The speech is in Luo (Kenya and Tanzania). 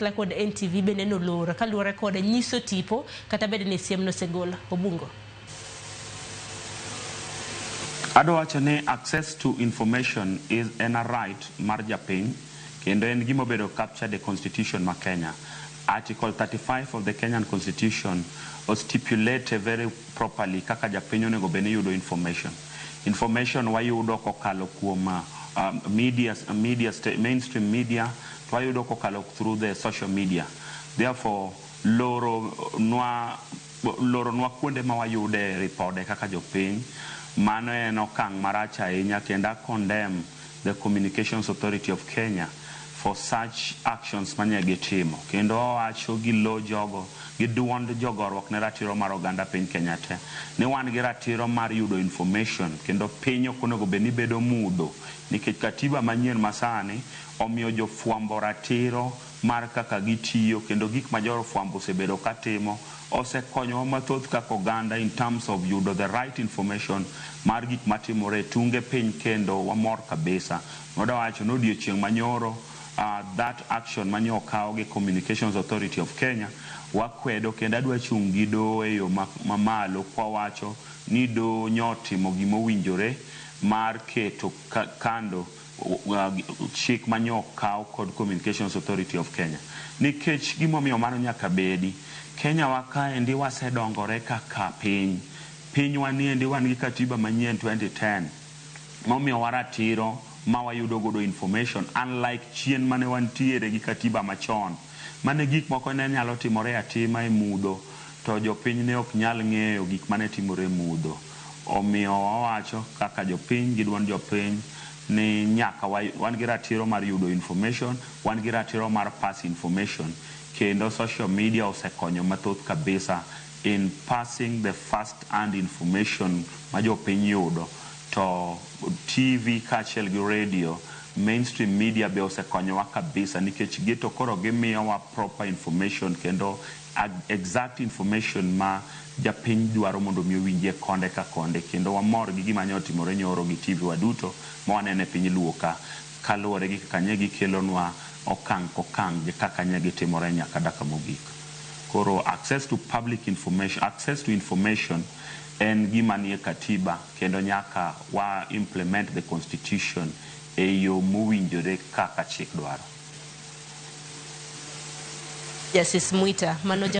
Kod NTV bende nolor kaluwore kod nyiso tipo kata bed ni siem nosegol. Obungo. Adwa wacho ni access to information is en a right mar japiny, kendo en gima obedo captured e constitution ma Kenya. Article 35 of the Kenyan Constitution stipulate very properly kaka japiny onego bed ni yudo information. Information wayudo kokalo kuom media, mainstream media, to wayudo kokalo through the social media. Therefore, loro nwa kuonde ma wayude ripode kaka jopiny, mano en okang' marach ahinya, kendo a condemn the Communications Authority of Kenya for such actions manye gitimo. Kendo owacho gi lo jogo gi duond jogoruok ne ratiro mar oganda piny Kenya te ni wan gi ratiro mar yudo information, kendo piny ok onego bed ni bedo mudho, nikech katiba manyien masani omiyo jofwambo ratiro mar kaka gitiyo, kendo gik ma jofwambo osebedo katimo osekonyowa mathoth kaka oganda in terms of yudo the right information mar gik matimore e tunge piny, kendo wamor kabisa. Noda wacho ni odiochieng' manyoro, that action manye okaw gi Communications Authority of Kenya wakwedo, kendo adwa chung' gi doho e yo mamalo kwawacho ni doho nyotimo gimowinjore mar keto kando chik manye okaw kod Communications Authority of Kenya, nikech gimomiyo mano nyaka bedi Kenya wa kaendi wasedongore kaka piny. Pinywa niendi wan gi katiba manyien 2010 momiyowa ratiro ma wayudo godo information, unlike chien mane wantiere gi katiba machon mane gik moko ne nyalo timore atima e mudho, to jopiny ne ok nyal ng'eyo gik mane timore e mudho. Omiyo wawacho kaka jopiny gi duond jopiny ni nyaka wan gi ratiro mar yudo information, wan gi ratiro mar pass information, kendo social media osekonyo mathoth kabisa in passing the first hand information ma jopiny yudo. To TV kaachiel gi radio, mainstream media be osekonyowa kabisa, nikech gito koro gimiyowa proper information kendo exact information ma japiny dwaro mondo mi owinjie konde ka konde. Kendo wamor gi gima ne otimore nyoro gi TV waduto ma waneno e piny Luo ka, kaluwore gi kaka nye gikelonwa okang' kokang' gi kaka nye gitimore nyaka dakika mogik. Koro access to public information, access to information en gima nie katiba, kendo nyaka wa implement the constitution e yo mowinjore kaka chik dwaro. Justice Mwita mano.